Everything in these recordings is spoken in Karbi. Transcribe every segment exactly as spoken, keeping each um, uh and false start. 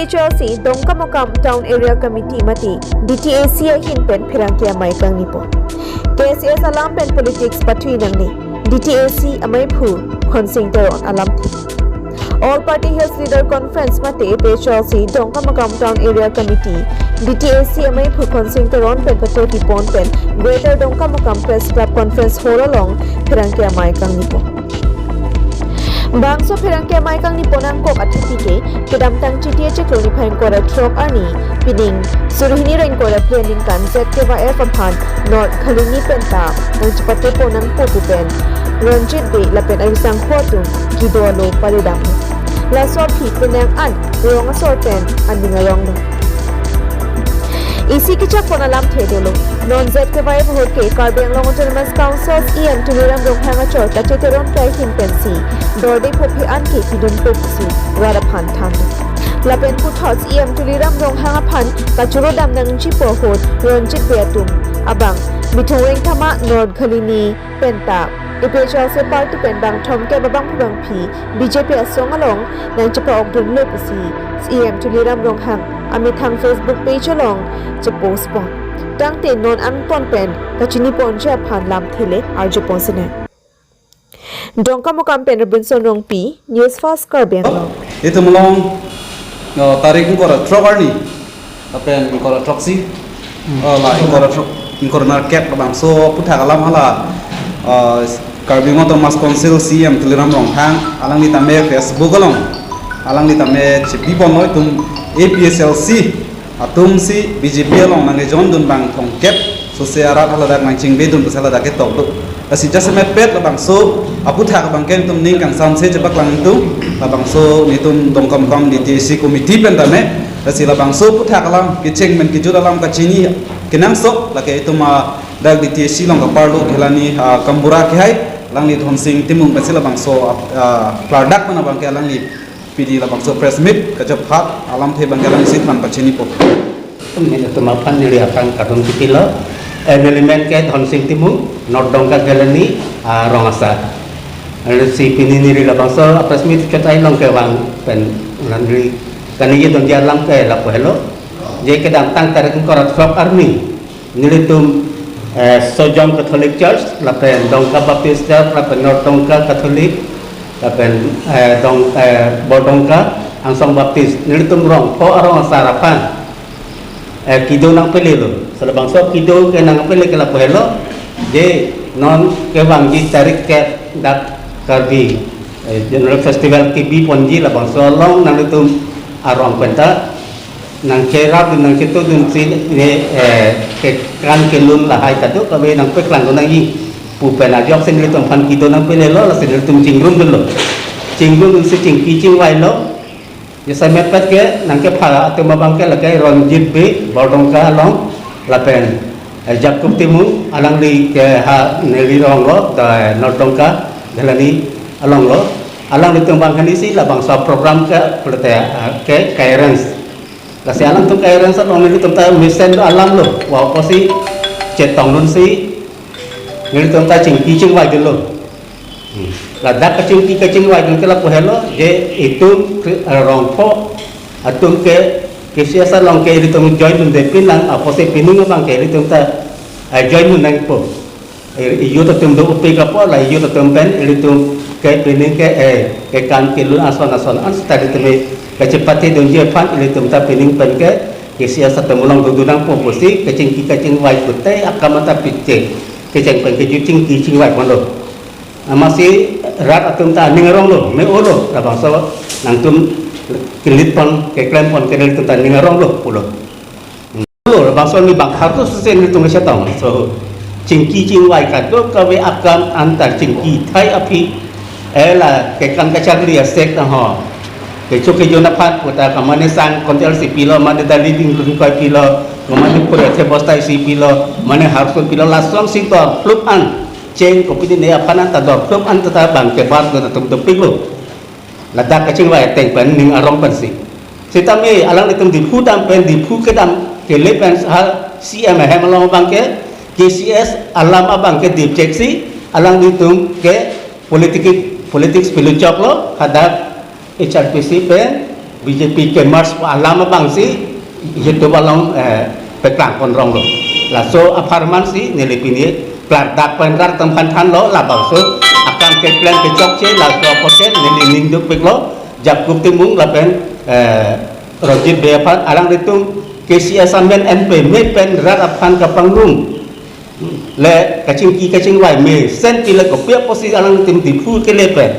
Chelsea Dongkamukam Town Area Committee mate D T A C ahin pen pherangke amei kangni pon. K S A S alam pen politics pathui nangne, D T A C ameiphu Khonsing Teron alamthe. All Party Hills Leader Conference mate A P H L C Dongkamukam Town Area Committee, D T A C ameiphu Khonsing Teron pen pathurpi pon pen Greater Dongkamukam Press Club Conference Hall along pherangke amei kangni pon. Bangso pherangke amei kangni pon angkok athepi ke kedamtang Chiti achiklo niphai ingkoi ra throk arni pining suri hini ra ingkoi ra phli aningkan Z K Y F aphan North Khalini penta nangchepate pon nangpo pu pen Ranjit Bey lapen arisangho atum kedo alo paridam. Laso aphi penang an rong asor pen aning aronglo. Isi kechak pon alamthe dolo. Non Z K Y F ahut ke Karbi Anglong Autonomous Council E M Tuliram Ronghang achor Tache Teron ahin pensi dorde phophe an ke pidun po pusi rat aphan than. Lapen puthot E M Tuliram Ronghang aphan kachoro dam nangji po ahut Ranjit Bey atum abang Mithung Rengthama North Khalini penta A P H L C party pen bang thomkep abangphu bangphi B J P asong along nangchepa-okdunlo pusi E M Tuliram Ronghang amethang Facebook page along chepost pon. Tangte non anpon pen kachini ponji aphan lamthe le arju pon sinang. Dongkamukam pen Robinson Rongpi, News Fast Karbi Anglong. Itum along, uh, tarik ingkoi ra throk arni, lapen ingkoi ra throksi, uh, la ingkoi ra throk, ingkoi ra nerkep labangso aphuthak alam hala, uh, Karbi Anglong Autonomous Council C E M Tuliram Ronghang, alangli tame Facebook along, alangli tame chepi ponlo itum A P H L C atum si B J P along nangkejoin dun bang thomkep sose arat haladak nangchingbe dun pusi ladak ketok do. Lasi jasemet pet labangso aphuthak abang ke itum ning kangsamse chepaklang itum, labangso nitum Dongkamukam D T A C committee pen tame, lasi labangso aphuthak alam kecheng pen kejut alam kachini kenangsot lake itum, ah, dak D T A C along kaparlo Ghelani, ah, Kambura kehai, alangli Dhonsing Timung pensi labangso, ah, klardak pen abang ke alangli pidi labangso press meet kachephat alamthe abang ke alang isi than pachini po. Min itum aphan neli aphan kardom chepilo. Eh, neli men ke Dhonsing Timung, North Dongka Ghelani, ah, rong asar. Lalu si pini neli labangso press meet ketai along kevang pen neli kaningje dunji alam ke lapu helo. Je kedamtang tarik ingkoi ra throk arni nelitum, eh, Sojong Catholic Church, lapen Dongka Baptist Church, lapen North Dongka Catholic, lapen, eh, Dong, eh, Bordongka Angsong Baptist, nelitum rong pho arong asar aphan, eh, kedo nangpelelo. Lasi labangso kedo ke nangpele ke lapu helo, je non kevangji tarik ke dak Karbi, eh, General Festival kebi ponji labangso along nanglitum arong penta nangkerap dun nangchetu dun si ne, eh, kekan kelun lahai kadokave nangpeklang dun nangji pu pen ajoksi nelitum aphan kedo nangpelelo, lasi nelitum chingrum dunlo. Chingrum dunsi chingki chingvailo. Jasemet pet ke nangkepha atum abang ke lake Ranjit Bey Bordongka along, lapen, eh, Jacob Timung, alangli ke ha neli ronglo, da North Dongka Ghelani alonglo. Alanglitum abang kani si labangso program ke pulote, eh, ke clearance. Lasi alangtum clearance along nelitum ta mesen do alam lo, wa apotsi chetong dunsi nelitum ta chingki chingvai dunlo. Hmm. Ladak kachingki kachingvai dun ke lapu helo, je itum kri-, eh, rong pho atum ke K C S along ke ilitum join dunde pinlang, apotsi pining abang ke ilitum ta, eh, join dun nangpo. Eh, youth atum do upi kapo, la youth atum pen ilitum ke pining ke, eh, kekan kelun ason ason an seta ilitum ke kachepate dunji aphan ilitum ta pining pen ke K C S atum along dodun nangpo pusi kachingki kachingvai pute akam ta piche kecheng pen kejut chingki chingvai ponlo. Amatsi rat atum ta aning aronglo, me-olo, labangso nangtum kelit pon, keklem pon, ke nelitum ta aning aronglo pulo. Lo, labangso ni bang harus sesen nelitum kachetong. So, chingki chingvai kadokave akam anta chingki thai aphi, eh, la kekan kacharli asek ta ho. Kecho kejun aphan puta kamane sang kontel si pilo, mane dali ding lun koi pilo, mane pura the bostai si pilo, mane harsun pilo, lason si to plup an. Cheng kopine aphan anta dor plum anta ta bang kebar dun atum dopiklo. Ladak kachingvai ateng pen ning arong pensi. Sitame alanglitum Diphu dam pen Diphu kedam kele pen hal C M ahem along abang ke K C S alam abang ke dipchek si alanglitum ke politik, politics piluchoklo hadak H R P C pen B J P ke merge alam abangsi YouTube along, eh, peklang ponrong lo. Laso apharman si neli pini klardak pen rat atum aphan thanlo, labangso akam keklem kechokche, laso apotsi neli ning dukpiklo, Jacob Timung lapen, eh, Ranjit Bey aphan, alanglitum K C S amen en peme pen rat aphan kapangrung le kachingki kachingvai mesen pile kopi apotsi alanglitum Diphu kele pen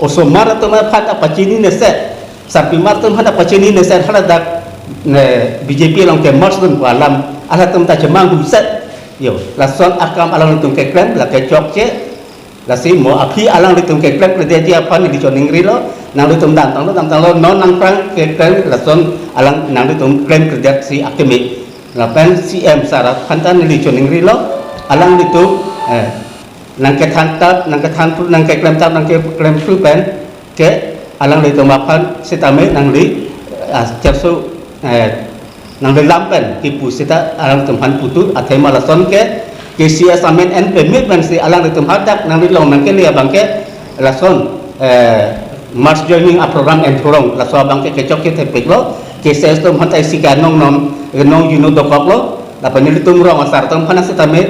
osomar atum aphan ta pachini neset, sarpimar atum aphan ta pachini neset, haladak ne B J P along ke merge dunpo alam halatum ta chemanghuset. Yo, lason akam alanglitum keklem, lake chokche. Lasi mo aphi alanglitum keklem kledetji aphan neli choningrilo, nanglitum damtanglo, damtanglo, non nangphrang keklem, lason alang nanglitum klemkledet si akeme. Lapen C M sir aphan ta neli choningrilo, alanglitum, eh, nangkethan tap, nangkethan phru, nangkeklem tap, nangkeklem phru pen ke alanglitum aphan sitame nangli, ah, cherso, eh, nangli lam pen kipu sita alanglitum aphan putu, athema lason ke K C S amen en peme pensi alanglitum hadak nangli long nangkele abangke lason, eh, merge joining aprogram en thurong, laso abangke kechokche thepiklo, K C S atum aphan ta isi kanong nom, nong juno dokoklo, lapen nelitum rong asar atum aphan sitame,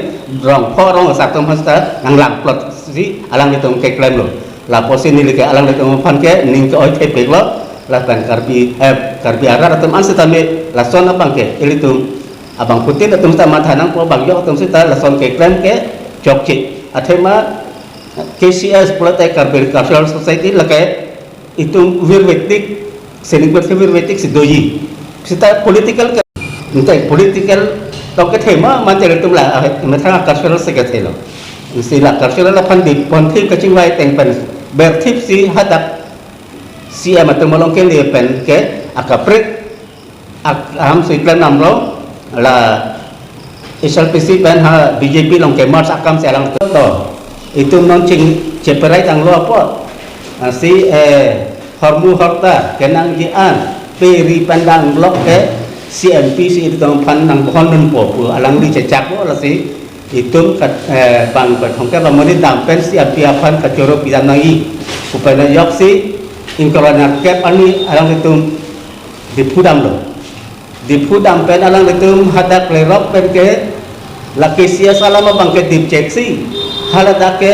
rong pho rong asar atum aphan sita nanglangplot si alanglitum keklemlo. Lapusi neli ke alanglitum aphan ke ning ke-oi thepiklo, lapen Karbi, eh, Karbi arat atum an sitame lason abangke ilitum abangphutin atum sita matha nangpo, bang yok atum sita lason keklem ke chokche. Athema K C S pulote Karbi Cultural Society lake itum virvetik, sining virvetik si doji. Sita political ke, entah political tong kethema mantel atum la, ah, methang cultural secretary lo. Si la cultural aphan di ponthip kachingvai ateng pen berthip si hadak C M atum along kele pen ke akaprek ak-, alam si klem namlo, la H R P C pen ha B J P along ke merge akam si alang to. Itum non chingcheperai tanglo apot. Ah, si, eh, hormu horta kenangji an peri pandang blok ke C M P si itum aphan nangbohon dunpo pu alangli chechaklo, lasi itum kat, eh, bang kat hongke bang monit dam pen C M P aphan kachoro pidam nangji pu pen joksi ingkoi ra nerkep arni alanglitum Diphu damlo. Diphu dam pen alanglitum hadak lerok pen ke la K C S alam abangke dipchek si haladak ke,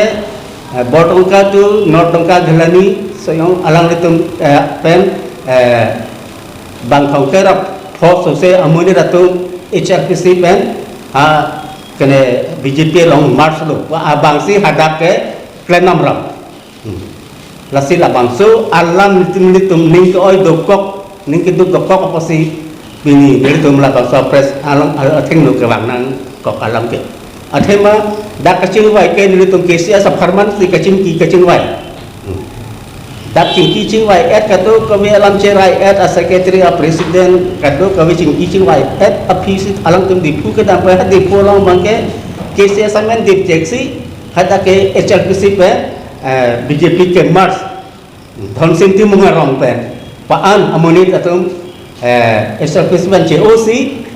eh, Bordongka to North Dongka Ghelani soyong alanglitum, eh, pen, eh, bang thongkep ra pho sose amonit atum H R P C pen ha kene B J P along merge lo, pu abang si hadak ke klem namrap. Hmm. Lasi labangso alam nelitum, nelitum ning ke-oi dokok, ning keduk dokok apotsi pini nelitum labangso press along, al-, athengno kevang nangkok alam ke. Athema dak kachingvai ke nelitum K C S apharman si kachingki kachingvai. Hmm. Dak chingki chingvai-et kadokave alam cherai-et, a secretary, a president, kadokave chingki chingvai-et aphi si alangtum Diphu kedam pen ha Diphu along abangke K C S amen dipchek si hadak ke H R P C pen, eh, B J P ke merge. Dhonsing Timung arong pen pa-an amonit atum, eh, H R P C pen che-o si,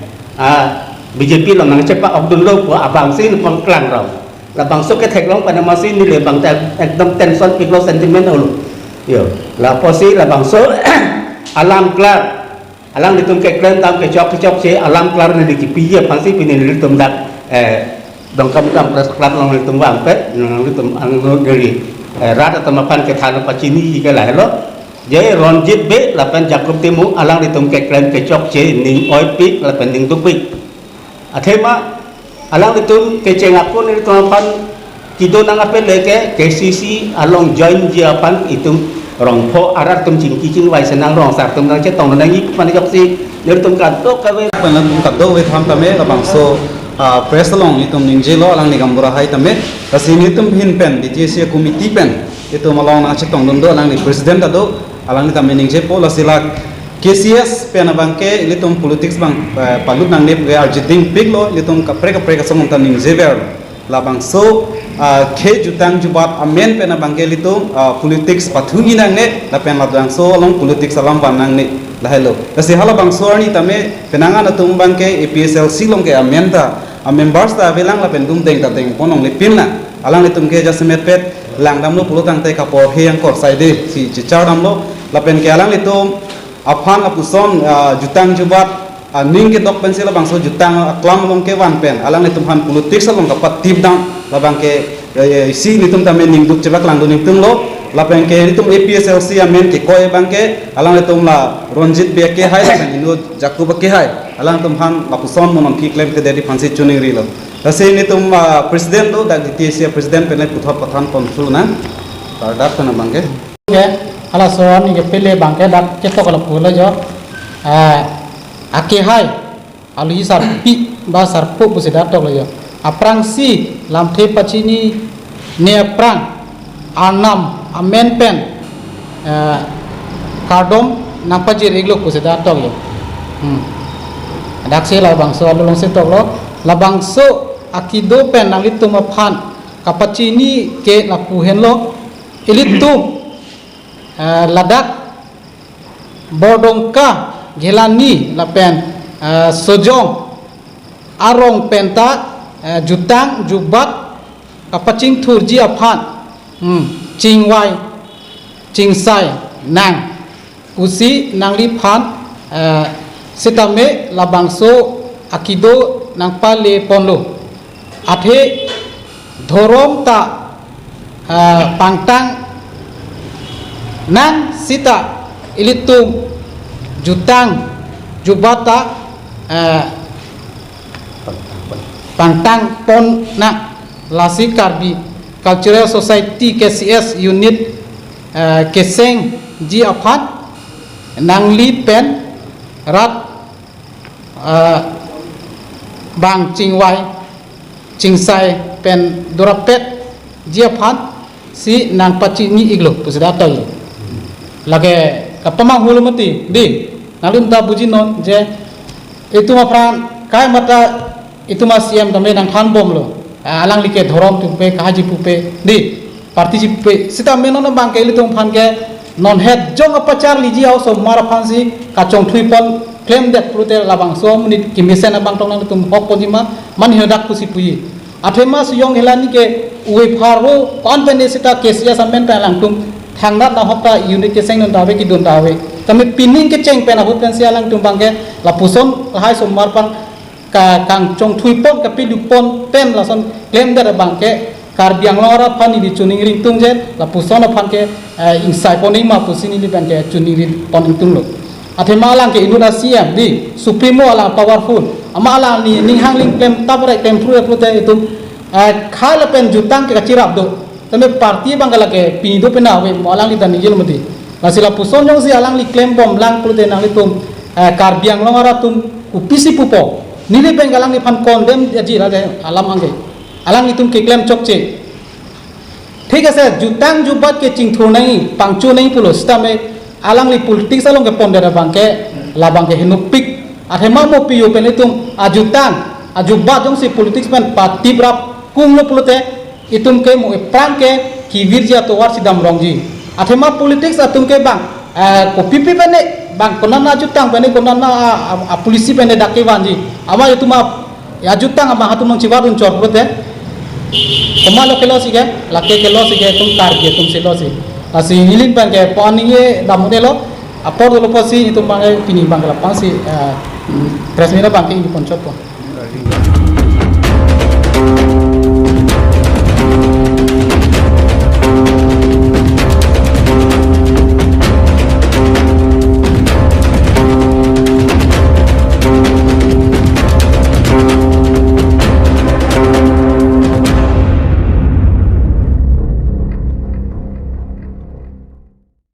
ah, B J P along nangchepa-ok dunlo pu abang si nangpangklang rong. Labangso ketheklong pen amatsi neli abang ta ekdom tension piklo, sentiment olo. Yo, lapusi labangso alam klar. Alanglitum keklem dam kechok kechokche alam klar neli kipiji aphansi pini nelitum dak, eh, Dongkamukam Press Club along nelitum vangpet, nelitum angno neli, eh, rat atum aphan kethan pachiniji ke lahelo. Je Ronjit Bey lapen Jacob Timung alanglitum keklem kechokche ning oipik lapen ning dukpik. Athema alanglitum kecheng akun nelitum aphan kedo nang apele ke K C C along joinji aphan itum rongpho arat atum chingki chingvai senang, rong asar atum nangchetong nangji pu pen ajoksi nelitum kadokave, pen alanglitum kadokave atum tame labangso, ah, press along itum ningjelo, alangli gaonbura hai tame. Lasi nelitum ahin pen D T A C committee pen itum along nangchetongdun do, alangli president ta do, alangli tame ningjepo, lasi la K C S pen abangke ilitum politics abang, eh, palut nangne pu arjiding piklo, ilitum kaprek kaprek asong ta ningjever. Labangso, ah, khei jutang jubat amen pen abangke ilitum, ah, politics pathunji nangne, lapen labangso along politics alam van nangne, lahelo. Lasi halabangso arni tame penang an atum abangke A P H L C along ke amen ta, a members ta avelang lapen dum deng ta dengpon longle pinlang. Alanglitum ke jasemet pet langdamlo pulo tangte kaporhe angkor saide si chichar damlo, lapen ke alanglitum aphan lapuson, ah, jutang jubat, ah, ning kedok pensi labangso jutang aklam along kevan pen alanglitum aphan politics along kapatip dam, labang ke, eh, isi nelitum tame ningduk chebak langdun ningtunglo. Lapen ke nelitum A P H L C amen kekoi abang ke alanglitum la Ronjit Bey akehai lapen inut Jacob akehai, alanglitum aphan lapuson mo nonke klemkledet aphansi choningrilo. Lasi nelitum, ah, president lo, dak D T A C president pen le puthot pathan ponthu nang. Tar dak pen abang ke. Ke, halason neke pele abang ke dak ketok lapu lo jo. Ah, akehai, alohi sarpi ba sarpo pusi dak toklo jo. Aphrangsi lamthe pachinine aphrang Arnam amen pen, eh, kardom nangpajir iklo pusi dak toklo. Hmm. Daksi labangso along si toklo, labangso akido pen nanglitum aphan kapachini ke lapu henlo, ilitum, eh, ladak Bordongka, Ghelani lapen, eh, Sojong arong penta, eh, jutang jubat kapachingthurji aphan, hmm, chingvai chingsai nang pusi nangliphan, eh, sitame labangso akido nangpale ponlo. Athe dhorom ta, eh, pangtang nang sita ilitum jutang jubat ta, eh, pangtang pon nang. Lasi Karbi Cultural Society, K C S unit, eh, kesengji aphan nangli pen rat, eh, bang chingvai chingsai pen dorapetji aphansi nangpachini iklo pusi dak toklo. Lake kapamanghu lo mati, dei. Nanglitum ta buji non je itum aphrang kai mata itum a-C M tame nangthan bomlo. Ah, alangli ke dhorom pupe, kahaji pupe, dei, partyji pupe. Sitame non abang ke ilitum aphan ke non het jong apacharliji a-osomar aphansi kachongthui pon klemdet pulote labangso amonit kemesen abang tong nanglitum hok ponji ma, mane hadak pusi puji. Athema Sojong Ghelani ke uwe pharo kon pen de sita K C S amen pen alangtum thangnat nahok ta unit keseng dun ta ave, kidun ta ave. Tame pining kecheng pen ahut pensi alangtum abang ke lapuson lahai osomar aphan ka kangchongthui pon, kapelu pon pen lason klemdet abang ke Karbi Anglong arat aphan neli choningri ingtung je lapuson aphan ke, eh, ingsai pon ing ma pusi neli abang ke choningri pon ingtunglo. Athema alang ke inut a-C M, dei, supremo, alang powerful. Amat alangli ning hangling klem taprek klem phru pulote itum, eh, khei lapen jutang ke kachirap do. Tame party abang ke lake pini do pena ave, mo alangli ta ningjelo mati. Lasi lapuson jongsi alangli klem bomlang pulote nanglitum, eh, Karbi Anglong arat atum kopisi pupo. Neli abang ke alangliphan condemn aji ra de alam angke. Alanglitum keklem chokche. Thik ase, jutang jubat ke chingthur nangji, pangcho nangji pulo sitame alangli politics along kepondet abang ke labang ke henopik. Athema mo piyo pen itum ajutang ajubat jongsi politics pen patiprap kunglo pulote itum ke mo epran ke kevirji atovar si damrongji. Athema politics atum ke bang, eh, kopipi pen ne, bang konat ajutang pen ne, konat a, a, a policy pen ne dak kevanji. Amat itum a, ajutang abang atum nangchivar unchor pulote. Komatlo kelo si ke, lake kelo si ke, itum Karbi atum si lo si. Lasi neli abang ke pon ningje dam un-elo, apor dolo pusi itum abang ke pini abang ke lapu-an si, eh, mm, press meet abang ke ingni ponchotpo.